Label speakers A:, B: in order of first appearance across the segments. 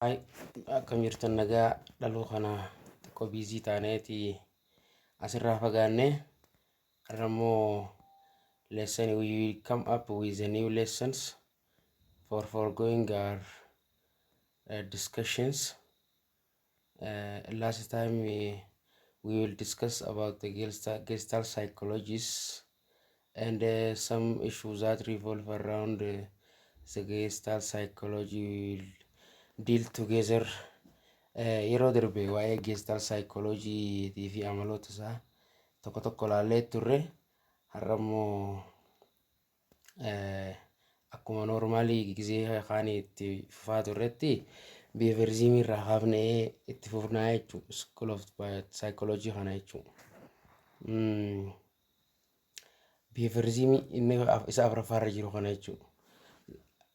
A: Akkam jirtan? Nagaa dhaluu kana xiqqoo busy taaneeti asirraa fagaanne. Har'a immoo lesson, we will come up with the new lessons for foregoing our discussions. Last time we will discuss about the Gestalt psychologists and some issues that revolve around the Gestalt psychology we will deal together. Yeroo darbe waa'ee Gestalt psychology fi amaloota isaa tokko tokko ilaallee turre. Har'a immoo akkuma normalii gizee kaanii itti fufaa turretti behaviorismii irraa kaafnee itti fufnaa jechuudha. School of Psychology kana jechuudha. Behaviorismii inni isa afuraffaarra jiru kana jechuudha.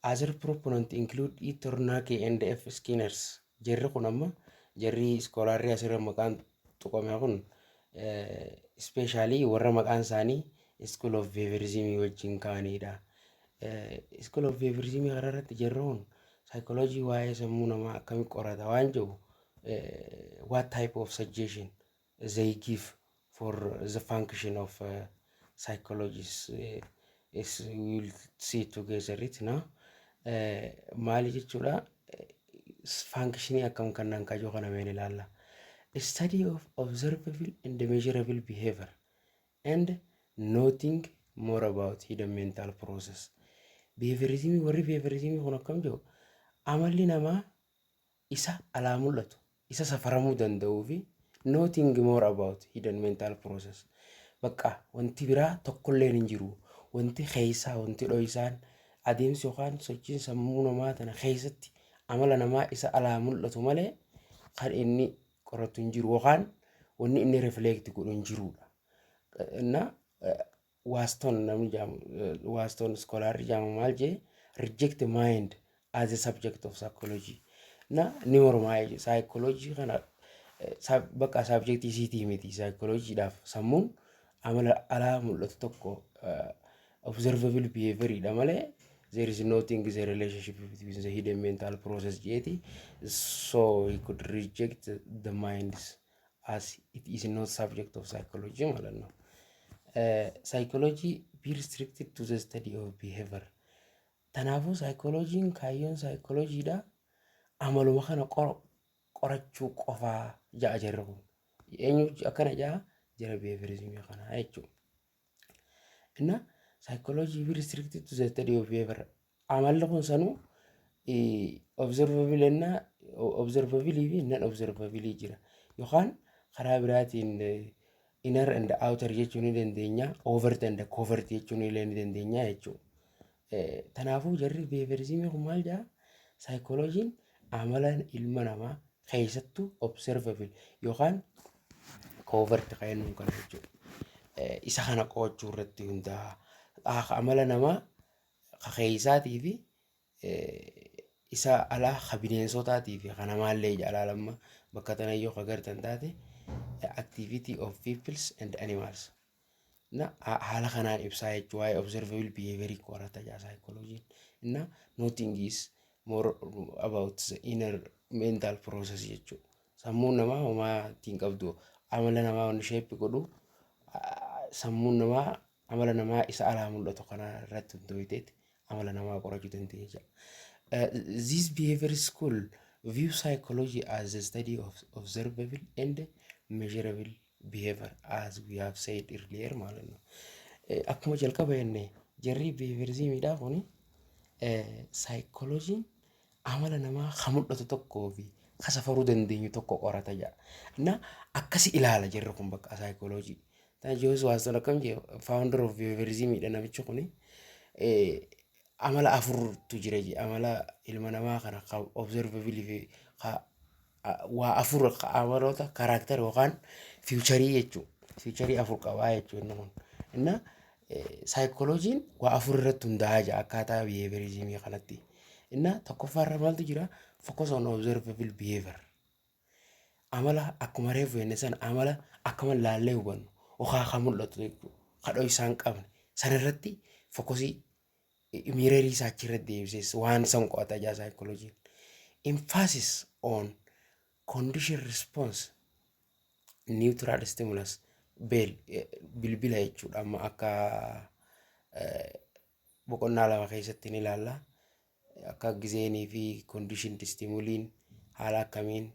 A: Other proponent include E. Thorndike and F. Skinners. Jarri kun amma jarri scholarri asirra maqaan tuqame kun specially warra maqaan isaanii School of Behaviorism wajjin ka'anidha. School of Behaviorism kana irratti jarri kun psychology waa'ee sammuu namaa akkamitti qorata waan jedhu, what type of suggestion they give for the function of psychologists is we will see together it now. Maali jechuudha, functionii akkam kannaan kajoo kana meen ilaalla. Study of observable and measurable behavior and nothing more about hidden mental process. Behaviorismii, warri behaviorismii kun akkam jedhu? Amalli namaa isa alaa mul'atu, isa safaramuu danda'uu fi nothing more about hidden mental process. Bakka wanti biraa tokkolleen hin jiru. Wanti keessaa, wanti dho'isaan adeemsi yookaan sochiin sammuu namaa tana keessatti amala namaa isa alaa mul'atu malee kan inni qoratu hin jiru yookaan wanni inni reflect godhu hin jirudha. Na Watson, namni jedhamu Watson, scholarri jedhamu maal jee? Reject mind as a subject of psychology. Na ni mormaa jechuudha. Psychology kana bakka subjectii isiitii miti psychologyidhaaf. Sammuun amala alaa mul'atu tokko, observable behavior malee, there is nothing is a relationship between the hidden mental process jeeti. So he could reject the minds as it is not subject of psychology ማለት ነው። Psychology be restricted to the study of behavior. Kanaafuu psychology'n, kaayyoon psychologyidha, amaluma kana qorachuu qofaa ja'a jarri kun. Eenyu akkana ja'a? Jara behaviorismii kanaa jechuudha. Inna psychology be restricted to the study of behavior. Amalli kun sanuu observable enna observable fi non observable jira. Yookaan karaa biraatiin inner and outer jechuu ni dandeenya. Overt and covert jechuu illee ni dandeenya jechuudha. Kanaafuu jarri behaviorismii kun maal jedhaa? Psychology'n amala ilma namaa keessattuu observable yookaan covert kan jennuun kana jechuudha. Isa kana qo'achuu irratti hundaa'a. Amala namaa ka keessaatii fi isa alaa, ka bineensotaatii fi ka namaallee jaalala bakka tana yoo agartan taate, activity of peoples and animals. Na haala kanaan ibsaa jechuu, waa'ee observable behavior qorata jaa psychology'n. Na nothing is more about the inner mental process jechuudha. Sammuun namaa homaa ittiin qabdu. Amala namaa wanni shape godhu sammuun namaa amala namaa isa alaa mul'atu kana irratti hundoofteeti amala namaa qorachuu dandeenya. This behavior school view psychology as the study of observable and measurable behavior, as we have said earlier ማለት ነው። Akkuma jalqaba jenne, jarri behaviorismiidhaa kuni saayikolojiin amala namaa kan mul'atu tokkoo fi kan safaruu dandeenyu tokko qorata jedha. Na akkasi ilaala jarri kun bakka saayikoloojii. James Watson akkam jee? Founder of behaviorismiidha namichi kuni. Amala afurtu jira jee. Amala ilma namaa kana kan observable fi waa afur, amaloota character yookaan featureii jechuudha. Featureii afur qabaa jechuudha inni kun. Inna saayikolojiin waa afur irratti hundaa'aa jira akkaataa behaviorismii kanatti. Inna tokkoffaarra maaltu jira? Focus on observable behavior. Amala akkuma reefu jenne sana, amala akkuma laallee hubannu yookaan kan mul'atu jechuudha. Kadhoo isaan qabne sanarratti focusii mirrorii isaa achirratti deebisee waan san qo'ata jaa saayikolojiin. Emphasis on condition response neutral stimulus, bell, bilbila jechuudha. Amma akka boqonnaa 2 keessatti ni ilaalla. Akka gizeenii fi condition stimuliin haala akkamiin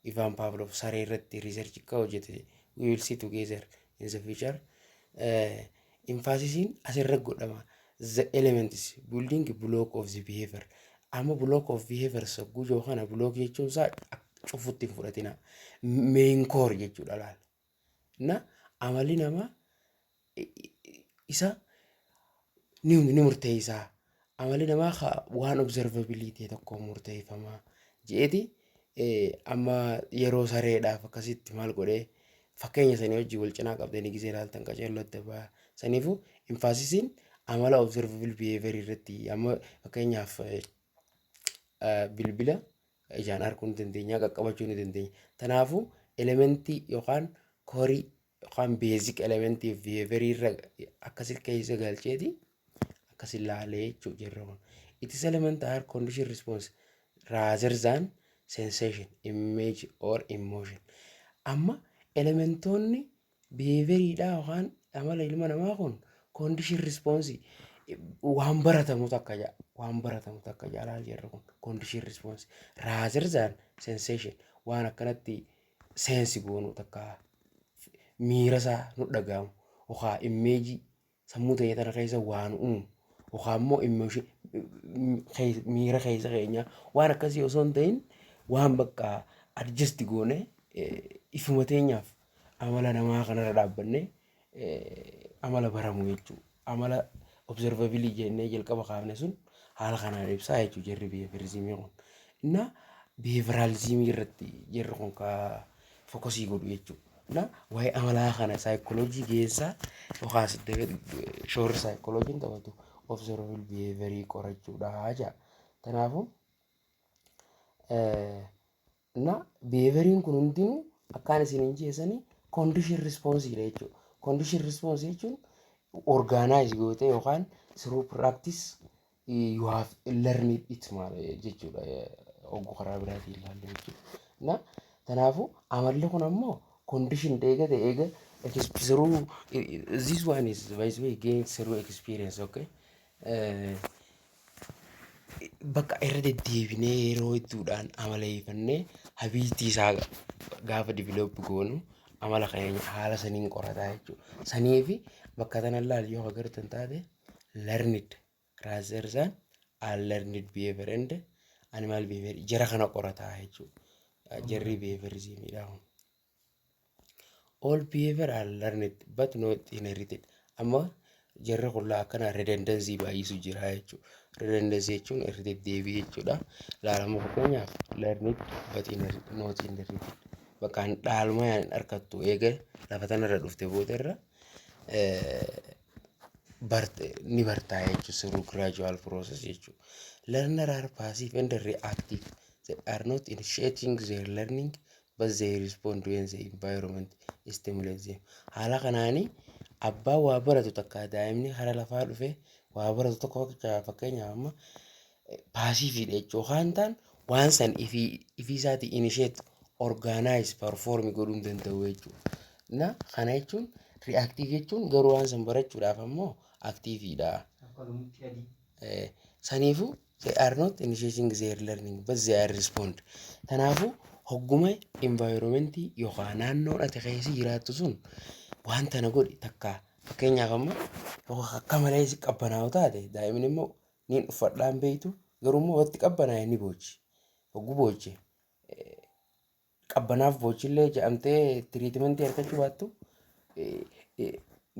A: Ivan Pavlov saree irratti research akka hojjete we will see together in the future. Emphasisiin asirra godhama. The elements building block of the behavior. Amma block of behavior sagguu jiru kana, block jechuun isaa cufutti hin fudhatina. Main core jechuudha laala. Na amalli namaa isa ni murteessaa. Amalli namaa waan observability tokko murteeffamaa je'eeti. Amma yeroo sareedhaaf akkasitti maal godhee fakkeenya sanii wajjin wal cinaa qabdanii gisee ilaaltan qaceellootti ba'a. Saniifuu emphasisiin amala observable behavior irratti, amma fakkeenyaaf bilbila ijaan arguu ni dandeenya, qaqqabachuu ni dandeenya. Kanaafuu elementii yookaan core yookaan basic elementii behavior irra akkasi keessa galcheeti akkas ilaalee jechuudha jirra kun. Its element are condition response rather than sensation, image or emotion. Amma elementoonni behavioriidhaa yookaan amala ilma namaa kun condition response, waan baratamu takka jedha. Waan baratamu takka jedha laal jirra kun, condition response rather than sensation, waan akkanatti sense goonu takka miira isaa nu dhaga'amu yookaan image sammuu ta'e tana keessa waan uumu yookaan immoo emotion miira keessa keenya waan akkasii osoo hin ta'in, waan bakka adjust goone ifuma teenyaaf amala namaa kanarra dhaabbannee amala baramu jechuudha. Amala observability jennee jalqaba kaafne sun haala kanaan ibsaa jechuudha jarri behaviorismii kun. Inna behavioralismii irratti jarri kun ka focusii godhu jechuudha. Na waa'ee amalaa kana saayikooloojii keessaa yookaas shoorri saayikooloojiin taphatu observable behaviorii qorachuudha jedha. Kanaafuu na behavioriin kun hundinuu akkaan isin hin jeessanii condition response dha jechuudha. Condition response jechuun organize gootee yookaan through practice you have learned it maal jechuudha, oguu karaa biraatiin ilaalle jechuudha. Na kanaafuu amalli kun ammoo condition eega ta'e eega through this one is by the way gain through experience, okay. Bakka irra deddeebinee yeroo hedduudhaan amaleeffannee habitii isaa gaafa develop goonu amala keenya haala saniin qorataa jechuudha. Sanii fi bakka tana ilaali yoo agartan taate, learned rather than unlearned behavior and animal behavior jara kana qorataa jechuudha. Jarri behaviorismiidha kun. All behavior are learned but not inherited. Amma jarri kun akkana redundancy baay'isu jira jechuudha. Redundancy jechuun irra deddeebii jechuudha. Ilaalama fakkeenyaaf learned but not inherited. Bakka dhaalmaa harkattu eega lafa tanarra dhufte booda irra ni bartaa jechuudha, through gradual process jechuudha. Learner are passive and reactive. They are not initiating their learning, but they respond when the environment stimulates them. Haala kanaani abbaan waa baratu takka daa'imni karaa lafaa dhufe waa baratu tokko fakkeenyaaf amma passiveiidha jechuudha. Waan ta'an waan san ifii isaatii initiate, organize, perform godhuu hin danda'u jechuudha. Na kana jechuun reactive jechuun garuu waan san barachuudhaaf ammoo activeiidha. Saniifuu they are not initiating their learning, but they are respond. Kanaafuu hogguma environmentii yookaan naannoon ati keessa jiraattu sun waan tana godhi takka, fakkeenyaaf amma yookaan akka malee si qabbanaa'u taate, daa'imni immoo niin uffadhaan beektu, garuu immoo waqti qabbanaa'e ni boochi. Hogguu booche qabbanaaf boochillee jedhamtee treatmentii argachuu baattu,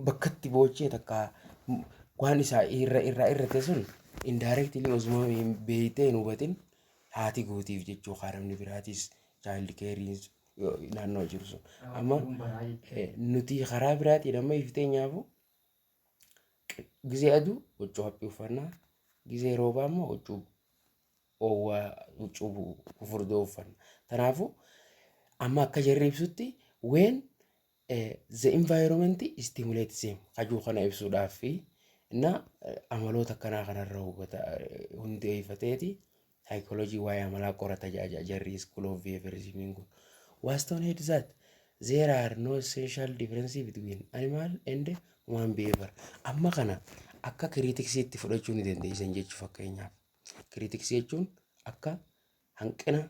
A: bakkatti boochee takka waan isaa irra irraa irrate sun indirectly osuma hin beektee hin hubatin haati gootiif jechuu, namni biraatis child careiin naannoo jiru sun. Amma nuti karaa biraatiin amma ifteenyaafu gizee aduu huccuu haphii uffannaa, gizee roobaa immoo huccuu oowwaa, huccuu fufurdoo uffanna. Kanaafuu amma akka jarri ibsutti when the environment stimulates them hajuu kana ibsuudhaaf fi na amaloota akkanaa kanarra hubata hundeeffateeti. Saayikooloojii waa'ee amalaa qorata jarri school of behaviorism kun. Watson held that there are no essential difference between animal and human behavior. Amma kana akka criticsiitti fudhachuu ni dandeessan jechuu fakkeenyaaf. Criticsii jechuun akka hanqina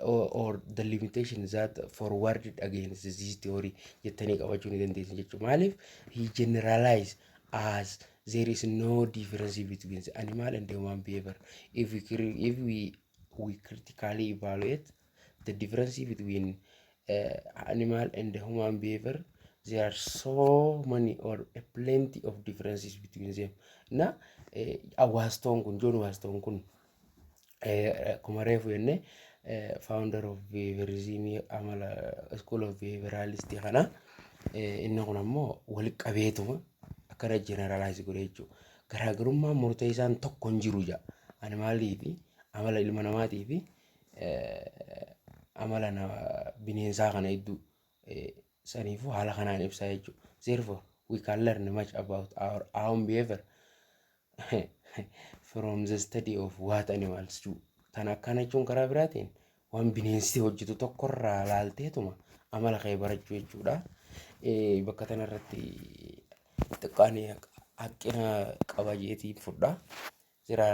A: or the limitation that forwarded against this theory jettanii qabachuu ni dandeessan jechuudha. Maaliif he generalize as there is no difference between the animal and the human behavior. If we critically evaluate the difference between animal and the human behavior, there are so many or a plenty of differences between them. Na Watson kun, John Watson kun, akkuma reefu jenne, founder of behaviorism, amala school of behavioralist kana, inni kun ammoo walitti qabeetuma akkana generalize godhe jechuudha. Garaagarummaan murteessaan tokko hin jiru jedha. Animalii fi amala ilma namaatii fi amala bineensaa kana hedduu saniifuu haala kanaan ibsaa jechuudha. Therefore, we can learn much about our own behavior from the study of what animals do. Tan akkana jechuun karaa biraatiin waan bineensi hojjetu tokkorraa laalteetuma amala kee barachuu jechuudha. Bakka kanarratti xiqqaan hanqina qaba jeetiin fudha. Jira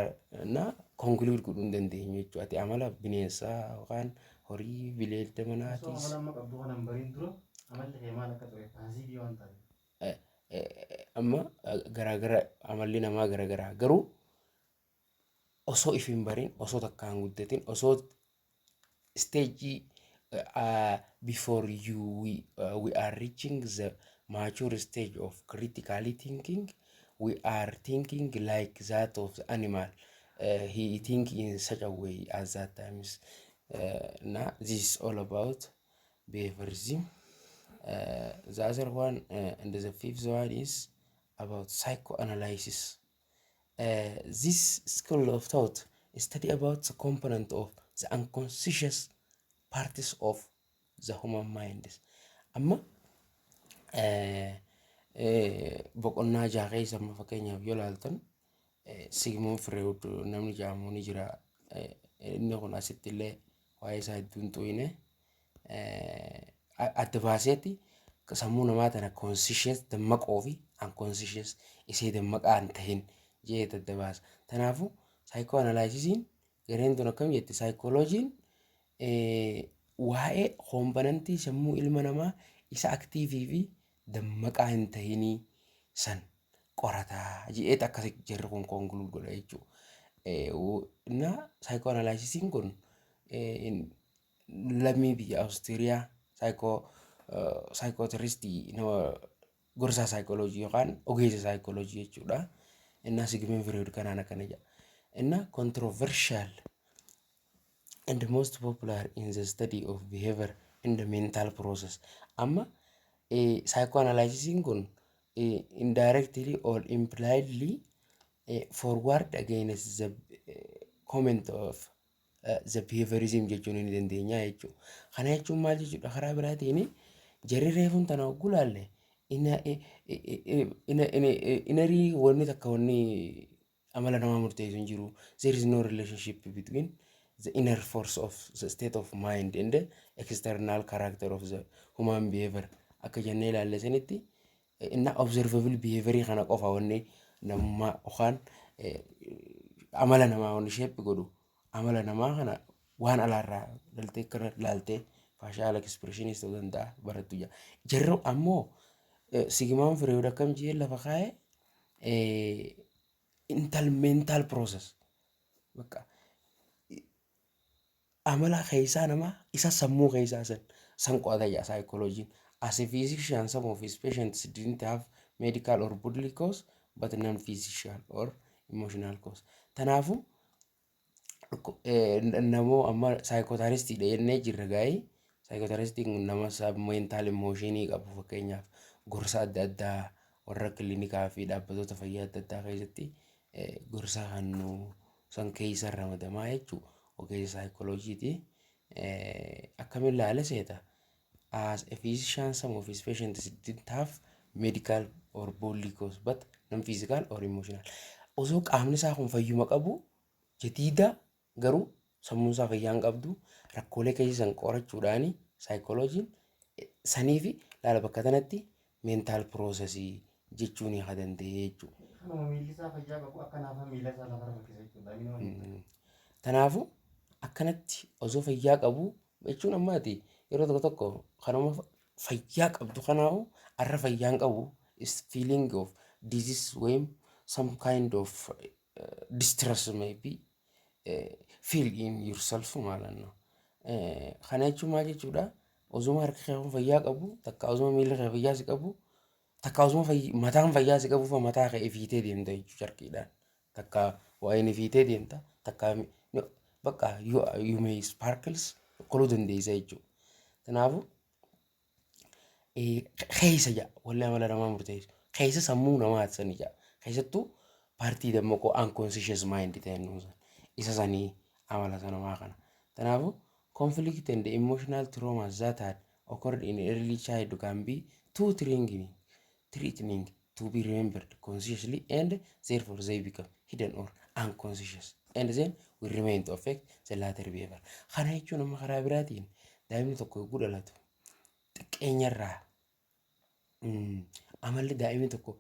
A: na conclude godhuu hin dandeenyu jechuudha. Ati amala bineensaa yookaan horii bineelda
B: Osoo
A: manaatis
B: amala amma qabdu kana hin bariin dura amalli kee maal akka ture passive waan taateef.
A: Amma garaagara amalli namaa garaagaraa, garuu osoo if hin barin, osoo takka hin guddatin, osoo stage before you we are reaching the mature stage of critically thinking, we are thinking like that of the animal. He think in such a way at that times. Now this is all about behaviorism. The other one and the fifth one is about psychoanalysis. This school of thought study about the component of the unconscious parts of the human mind. Amma boqonnaa jaha keessa amma fakkeenyaaf yoo ilaaltan, Sigmund Freud namni jedhamu ni jira. Inni kun asitti illee waa'ee isaa hedduu hin xuyine. Adda baaseeti sammuu namaa tana conscious dammaqoo fi unconscious isee dammaqaa hin tahin jee adda baasa. Kanaafuu psychoanalysisiin gareen tun akkam jetti? Saayikooloojiin waa'ee componentii sammuu ilma namaa isa active fi dammaqaa hin tahinii san qorataa je'eet akkasi jarri kun conclude godha jechuudha. Na psychoanalysisiin kun lammii biyya Awustiriyaa psychiatristii, nama gorsaa saayikooloojii yookaan ogeessa saayikooloojii jechuudha. Innaa Sigmund Freud kanaan akkana jedha. Inna controversial and the most popular in the study of behavior and the mental process. Amma psychoanalysisiin kun indirectly or impliedly forward against the comment of the behaviorism jechuun ni dandeenya jechuudha. Kana jechuun maal jechuudha? Karaa biraatiin jarri reefuun tana hogguu laalle innerii wanni takka wanni amala namaa murteessu hin jiru. There is no relationship between the inner force of the state of mind and the external character of the human behavior. Akka jennee ilaalle sanitti inna observable behavior kana qofa wanni namummaa yookaan amala namaa wanni shape godhu amala namaa kana waan alaarraa galtee akkana ilaaltee facial expressionis ta'uu danda'a barattu jira. Jarri ammoo Sigmund Freud akkam jee lafa kaa'e? Intal mental process bakka amala keessaa namaa isa sammuu keessaa san qo'ata jaa saayikooloojiin. As a physician, some of his patients didn't have medical or bodily cause but non-physical or emotional cause. Kanaafuu namoo amma psychiatristiidha jennee jirra gaa'ee psychiatristiin kun nama mental emotionii qabu, fakkeenyaaf gorsa adda addaa warra kiliinikaa fi dhaabbatoota fayyaa adda addaa keessatti gorsa kennu san keessa ramadamaa jechuudha. Ogeessa saayikooloojiiti. Akkamiin ilaala seeta? As a physician, some of his patients didn't have medical or bodily cause but non-physical or emotional. Osoo qaamni isaa kun fayyuma qabu jadiida Garuu sammuun isaa fayyaa hin qabdu. Rakkoolee keessa san qorachuudhaani saayikooloojiin sanii fi laala bakka kanatti mental processii jechuun ni danda'e jechuudha.
B: Kanuma miilli isaa fayyaa qabu akka naafa miila isaa lafarra harkisa jechuudha. Daa'imni.
A: Kanaafuu akkanatti osoo fayyaa qabu jechuun ammaati yeroo tokko tokko kanuma fayyaa qabdu, kanaafuu har'a fayyaa hin qabu, is feeling of disease ወይም some kind of distress maybe feel in yourself ማለት ነው። Kana jechuun maal jechuudha? Osuma harki kee kun fayyaa qabu takka, osuma miilli kee fayyaa si qabu takka, osuma mataan fayyaa si qabu fa mataa kee ifiitee deemta jechuudha carqiidhaan. Takka waa inni ifiitee deemta, takka bakka you may sparkles koluu dandeessa jechuudha. Kanaafuu keessa ja'a walli amala namaa murteessu. Keessa sammuu namaati sani ja'a. Keessattuu partii dammaqoo unconscious mind ta'e isa sanii amala namaa kana. Kanaafuu conflict and emotional trauma that had occurred in early childhood can be too threatening to be remembered consciously, and therefore they become hidden or unconscious and then will remain to affect the later behavior. Kana jechuun amma karaa biraatiin daa'imni tokko yogguu dhalatu xiqqeenyarraa amalli daa'imni tokko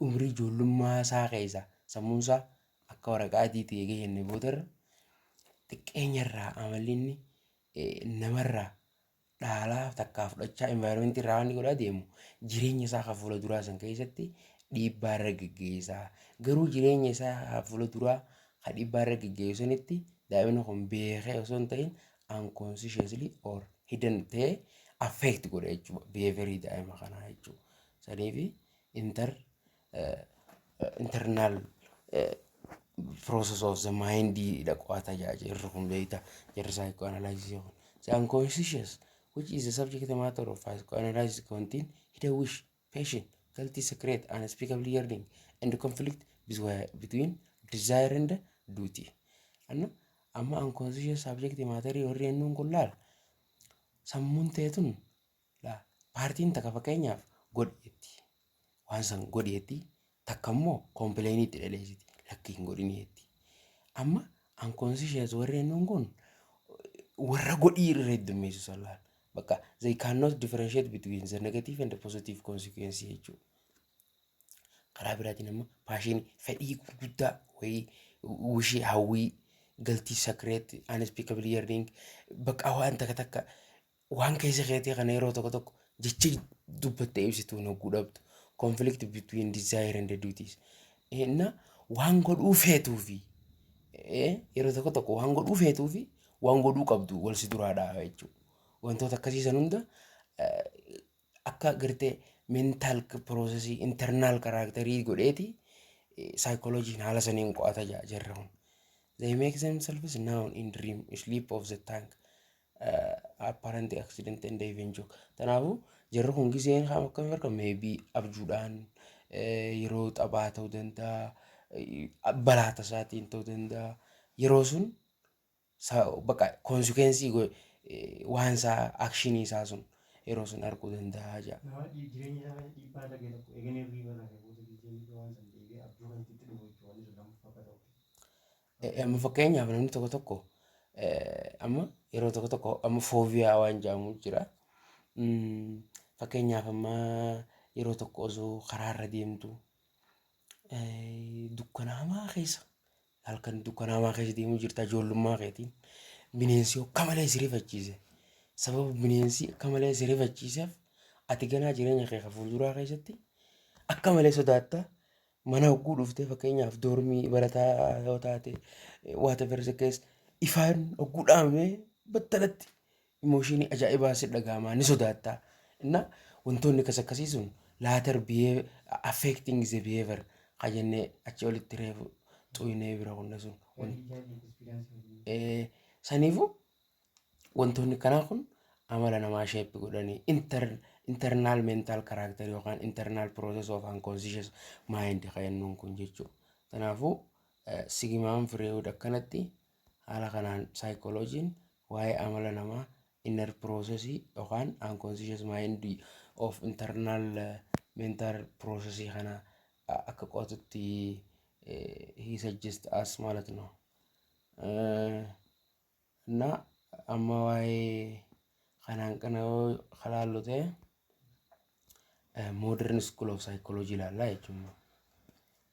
A: umrii ijoollummaa isaa keessa sammuun isaa akka waraqaa adii ta'e jenne boodarra xiqqeenyarraa amalli inni namarraa dhaalaa takkaa fudhachaa environmentii irraa waan inni godhaa deemu jireenya isaa kan fuula duraa san keessatti dhiibbaa irra geggeessaa. Garuu jireenya isaa kan fuula duraa kan dhiibbaa irra geggeessu sanitti daa'imni kun beekee osoo hin ta'in unconsciously or hidden ta'ee affect godha jechuudha behaviorii daa'ima kanaa jechuudha. Saniifi internal process of the mind dha qo'ata jirru kun beekta jarri psychoanalysis kun. The unconscious, which is the subject matter of psychoanalysis, contain hidden wish, passion, guilty secret, unspeakable yearning and conflict between desire and duty. Anna amma unconscious subject matter warri jennuun kun laala sammuun ta'e laa partiin takka fakkeenyaaf godheetti waan san godheetti, takka immoo complainii itti dhaleessiti, lakki hin godhineetti. Amma unconscious warri jennuun kun warra godhii irra heddummeessu san laala. Bakka they cannot differentiate between the negative and the positive consequence jechuudha. Karaa biraatiin amma passionii, fedhii gurguddaa wayii, wishii, hawwii, guilty secret, unspeakable yearning, bakka waan takka takka waan keessa keetii kana yeroo tokko tokko jecha dubbattee ibsitu hogguu dhabdu. Conflict between desire and duties. Na waan godhuu feetuu fi yeroo tokko tokko waan godhuu feetuu fi waan godhuu qabdu wal si duraa dhaaba jechuudha. Wantoota akkasii san hunda akka gartee mental processii internal characterii godheeti saayikooloojiin haala saniin qo'ata jarra kun. They make themselves known in dream, slip of the tongue, apparent accident and even joke. Kanaafuu jarri kun giseen akkamiin argamu, maybe abjuudhaan, yeroo taphaa ta'uu danda'a, balaa tasaatiin ta'uu danda'a. Yeroo sun bakka consequencii waan isaa, actionii isaa sun yeroo sun arguu danda'a jedha.
B: Nama jireenya isaa keessa dhiibbaa dhagee tokko eeganii hirriiba lafee booda gisee waan san deebi'ee abjuu kan itti dhufu jechuudha, wanni sun lammaffaa akka ta'utti.
A: Amma fakkeenyaaf namni tokko tokko amma yeroo tokko tokko amma phobia waan jedhamu jira. Fakkeenyaaf amma yeroo tokko osoo karaarra deemtu dukkana hamaa keessa, halkan dukkana hamaa keessa deemuu jirta, ijoollummaa keetiin bineensi akka malee si rifachiise. Sababa bineensi akka malee si rifachiiseef ati ganaa jireenya kee kan fuulduraa keessatti akka malee sodaatta. Mana hogguu dhuftee, fakkeenyaaf dormii barataa yoo taate, whatever the case, ifaan hogguu dhaamee battalatti emotionii ajaa'ibaa si dhaga'amaa, ni sodaatta. Inna wantoonni akkas akkasii sun later affecting the behavior kan jennee achi olitti reefu xuyinee bira kunne sun. Saniifuu wantoonni kanaa kun amala namaa shape godhanii internal mental character yookaan internal process of unconscious mind kan jennuun kun jechuudha. Kanaafuu Sigmund Freud akkanatti haala kanaan saayikooloojiin waa'ee amala namaa inner process yookaan unconscious mind of internal mental process kana akka qo'atutti he suggest us ማለት ነው. Na amma waa'ee kanaan kana yoo kalaallu ta'e, modern school of psychology ilaallaa jechuudha.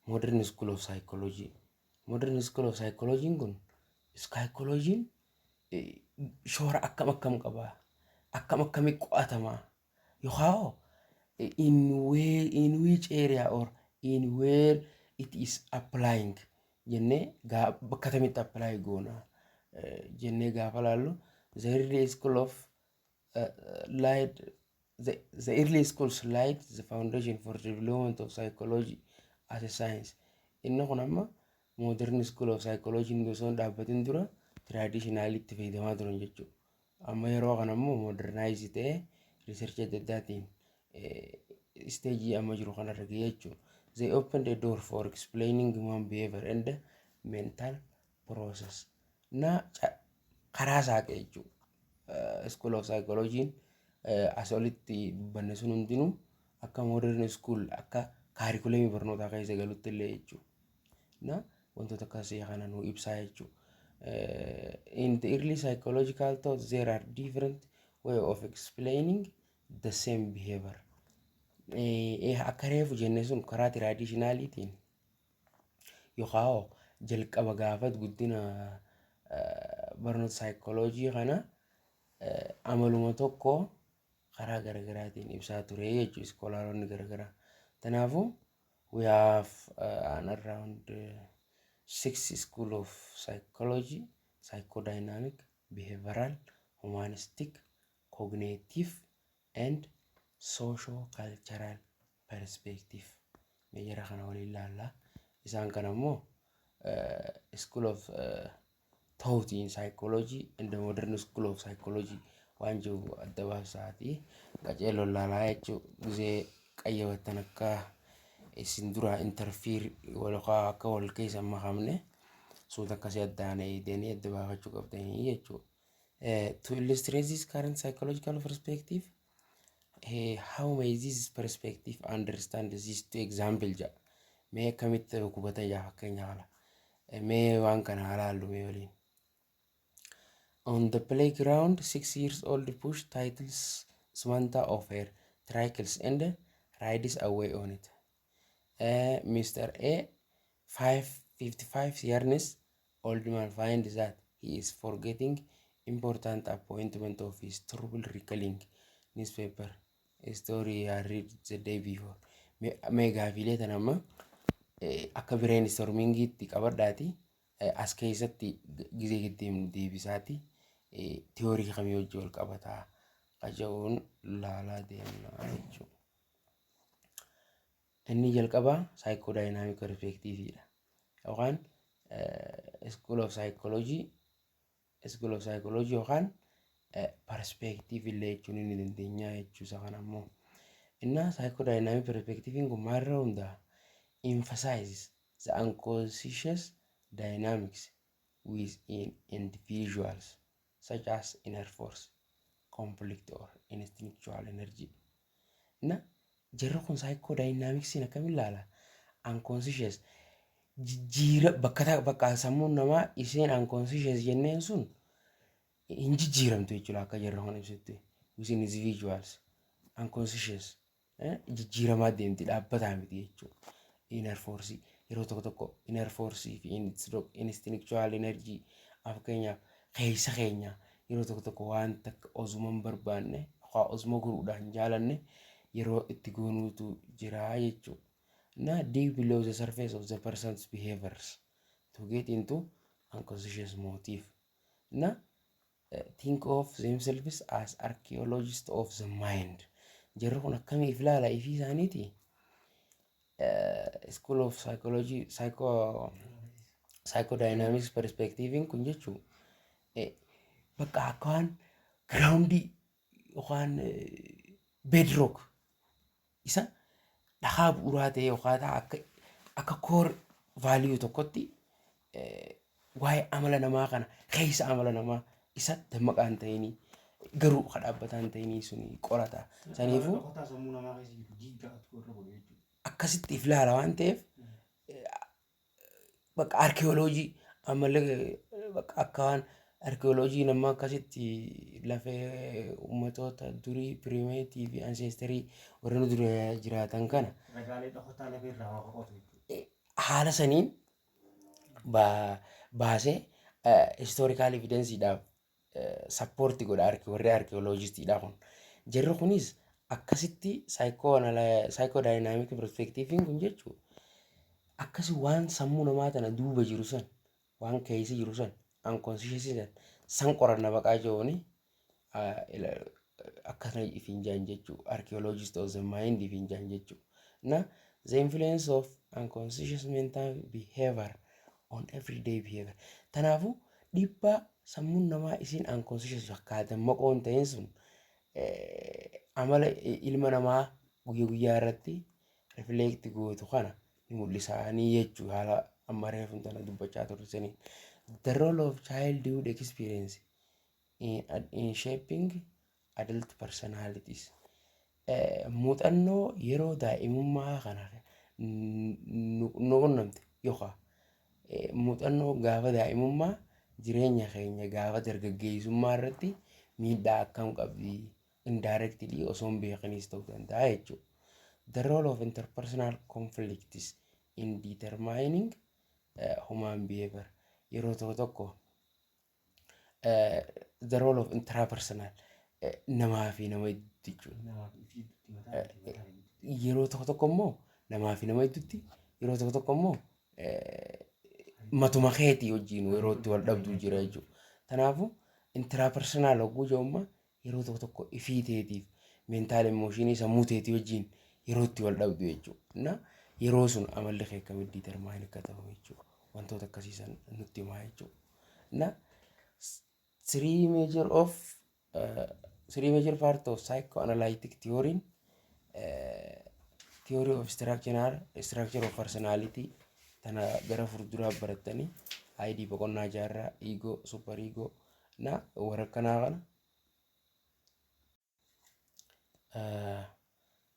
A: Modern school of psychology. Modern school of psychology kun psychology shoora akkam akkam qaba? Akkam akkamii qo'atama? Yookaan in which area or in where it is applying jennee bakka kamitti apply goona jennee gaafa laallu, the early schools laid the foundation for the development of psychology as a science. Inni kun amma modern school of psychology osoo hin dhaabbatin dura traditional itti fayyadamaa turan jechuudha. Amma yeroo kana immoo modernize ta'ee research adda addaatiin stage amma jiru kanarra gahee jechuudha. They opened a door for explaining human behavior and mental process. Na karaa saaqe jechuudha. School of psychology as olitti dubbanne sun hundinuu akka modern school, akka curriculumii barnootaa keessa galutti illee jechuudha. Na wantoota akkasii kana nu ibsaa jechuudha. In the early psychological thought, there are different way of explaining the same behavior. Akka reefu jenne sun karaa traditionaliitiin yookaan jalqaba gaafa guddina barnoota saayikooloojii kana amaluma tokko karaa garaagaraatiin ibsaa ture jechuudha scholaronni garaagaraa. Kanaafuu we have an around six school of psychology: psychodynamic, behavioral, humanistic, cognitive and socio-cultural perspective. Mee jara kana waliin ilaallaa. Isaan kana immoo school of thought in psychology and the modern school of psychology waan jiru adda baasaati. Qaceelloon laalaa jechuudha. Gizee qayyabattan akka isin dura interfere yookaan akka wal keessa hin makamne suuta akkasii addaan eegdanii adda baafachuu qabdanii jechuudha. To illustrate this current psychological perspective, how may this perspective understand these two example jedha. Mee akkamitti hubata jaa fakkeenya kana. Mee waan kana haa laallu mee waliin. On the playground, 6 years old push titles Samantha of her tricycles and rides away on it. Mr. A, 555 years old man, finds that he is forgetting important appointment of his trouble recalling newspaper story he read the day before. Mee gaafiilee tana amma akka brainstormingiitti qabadhaati as keessatti gizee ittiin deebisaati theory kamii wajjin wal qabataa qaja'uun laalaa deemna jechuudha. Inni jalqabaa psychodynamic perspectiveiidha. Yookaan school of psychology yookaan perspective illee jechuun ni dandeenya jechuu isa kana ammoo. Innaa psychodynamic perspectiveiin kun maalirra hundaa'a? Emphasizes the unconscious dynamics within individuals such as inner force, conflict or instinctual energy. Na jarri kun psychodynamicsiin akkamiin ilaala? Unconscious jijjiira bakka bakka sammuun namaa isheen unconscious jenneen sun hin jijjiiramtu jechuudha akka jarri kun ibsutti. Within individuals unconscious jijjiiramaa deemti, dhaabbataa miti jechuudha. Inner force yeroo tokko tokko, inner force fi instinctual energy, fakkeenyaaf keessa keenya yeroo tokko tokko waan takka osuma hin barbaanne yookaan osuma godhuudhaan hin jaalanne yeroo itti goonuutu jira jechuudha. Na dig below the surface of the person's behaviors to get into unconscious motive. Na think of themselves as archaeologists of the mind. Jarri kun akkamiif ilaala ifii isaaniiti? School of psychology, psychodynamics perspective kun jechuun bakka akka waan groundii yookaan bedrock isa dhagaa bu'uuraa ta'e yookaan akka core value tokkotti waa'ee amala namaa kana keessa amala namaa isa dammaqaa hin ta'inii garuu ka dhaabbataa hin ta'inii suni qorata. Saniifuu
B: Qotaa sammuu namaa keessa jiru jijjiiratu irra godhu jechuudha.
A: Akkasitti if ilaala waan ta'eef, bakka archaeology ammallee Bakka akka waan arkeoloojii nama akkasitti lafee uummatoota durii, primate fi ancestry warra nu dura jiraatan kana
B: Ragaalee dhokataa lafee irraa waa qotu jechuudha.
A: Haala saniin baasee historical evidenceiidhaaf support godha warri arkeoloojistiidha kun. Jarri kunis akkasitti psychodynamic perspectiveiin kun jechuudha. Akkasi waan sammuu namaa tana duuba jiru san, waan keessa jiru san, unconscious san qoranna baqaa jiruuni akkana ifiin jaan jechuudha. Archaeologist of the mind ifiin jaan jechuudha. Na the influence of unconscious mental behavior on everyday behavior. Kanaafuu dhiibbaa sammuun namaa isiin unconscious fakkaatan maqoo hin ta'in sun amala ilma namaa guyyaa guyyaa irratti reflect gootu kana ni mul'isaanii jechuudha, haala amma reefu tana dubbachaa turre saniin. The role of childhood experience in shaping adult personalities. Muuxannoo yeroo daa'imummaa kana nu qunnamte yookaan muuxannoo gaafa daa'imummaa jireenya keenya gaafa dargaggeessummaa irratti miidhaa akkam qabdi, indirectly osoo hin beekaniis ta'uu danda'a jechuudha. The role of interpersonal conflicts in determining human behavior. Yeroo tokko tokko the role of intrapersonal, namaa fi nama gidduutti jechuudha.
B: Namaa fi gidduutti, mataa fi mataa gidduutti.
A: Yeroo tokko tokko immoo namaa fi nama gidduutti, yeroo tokko tokko immoo matuma keetii wajjin yeroo itti wal dhabdu jira jechuudha. Kanaafuu intrapersonal hogguu jedhamu yeroo tokko tokko ifii teetiif mental emotion sammuu teetii wajjin yeroo itti wal dhabdu jechuudha. Na yeroo sun amalli kee akkamitti determine akka ta'u jechuudha. Wantoota akkasiisan nutti himaa jechuudha. Na three major part of psychoanalytic theory, theory of structure of personality tana gara fuulduraa barattanii, ID boqonnaa jaarraa, ego, super ego na warra akkanaa kana.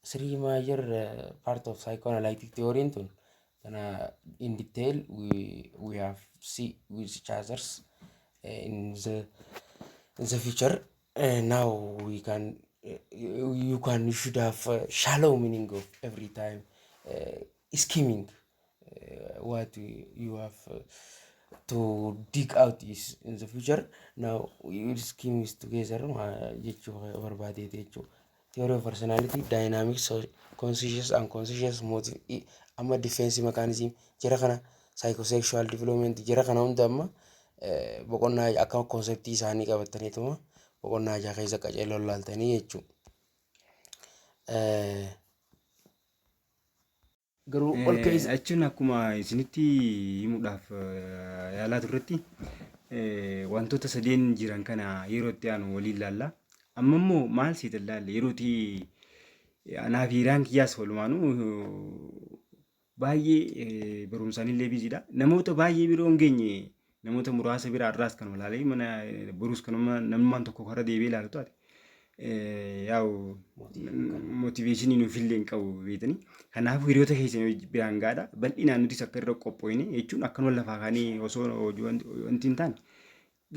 A: Three major part of psychoanalytic theory tun tana in detail we have see with each others in the future. Now we can you can you should have shallow meaning of every time scheming what you have to dig out is in the future. Now we will scheme is together jechuu barbaadeeti jechuu. Theory of personality dynamics, conscious, unconscious motive, amma defense mechanism jara kana, psychosexual development jara kana hunda amma boqonnaa akka conceptii isaanii qabataniituma boqonnaa jaha keessa qaceeloo laaltanii jechuudha. Garuu ol keessa.
B: Jechuun akkuma isinitti himuudhaaf yaalaa turretti, wantoota sadeen jiran kana yeroo itti aanu waliin ilaalla. Amma immoo maal siit ilaalle, yeroo itti anaa fi hiriyaan kiyyaas walumaanuu baay'ee barumsaan illee busydha. Namoota baay'ee biroo hin geenye, namoota muraasa bira irraas kan ilaalee mana borus kanuma namummaan tokko karra deebi'ee ilaalu taate, yaa'u motivation nuufillee hin qabu beetanii. Kanaafuu hiriyoota keessan biraan gaadha. Bal'inaan nutis akka irra qophooyne jechuun akkanuma lafaa kaanii osoo wanti hin taane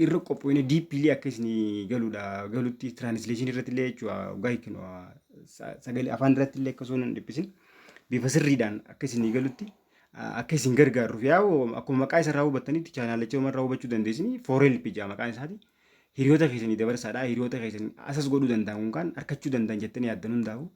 B: irra qophooyne, deeply akka isin galuudha galutti, translation irratti illee jechuudha, waggaa hiiknu sagalee afaan irratti illee akka osoo hin dhiphisin bifa sirriidhaan akka isin galutti akka isin gargaaruuf, yaa'u akkuma maqaa isarraa hubattanitti channelicha irraa hubachuu dandeessini, For Help jaa maqaan isaati. Hiriyoota keessanii dabarsaadha. Hiriyoota keessanii asas godhuu danda'an kan harkachuu danda'an jettanii yaaddan hundaa'u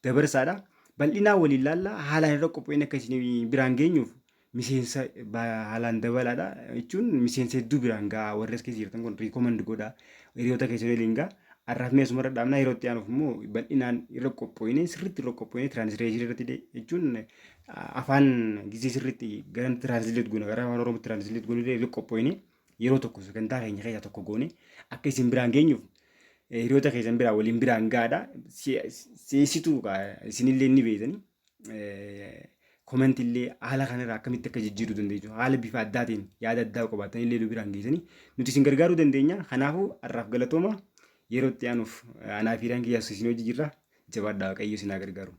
B: dabarsaadha. Bal'inaan waliin laallaa, haalaan irra qopho'een akka isin biraan geenyuuf miseensa haalaan dabalaadha jechuun miseensa hedduu biraan gahaa. Warri as keessa jirtan kun recommend godhaa, hiriyoota keessanii waliin gahaa. Har'aaf mee asumarra dhaabnaa. Yeroo itti aanuuf immoo bal'inaan irra qopho'ine, sirriitti irra qopho'ine, translation irratti jechuun afaan gisee sirriitti gara translate goona, gara afaan Oromootti translate goone irra qopho'ine, yeroo tokko sagantaa keenya keessaa tokko goone akka isin biraan geenyuuf hiriyoota keessan biraa waliin biraan gahaadha. Seesituu isinillee ni beektanii. Comment illee haala kanarraa akkamitti akka jijjiiruu dandeessu, haala bifa addaatiin yaada addaa qabaatan illee nu biraan geessanii nuti isin gargaaruu dandeenya. Kanaafuu har'aaf galatooma. Yeroo itti aanuuf anaa fi hiriyaan kiyyaas isin hojii jirra. Jabaadhaa, Waaqayyo isin haa gargaaru.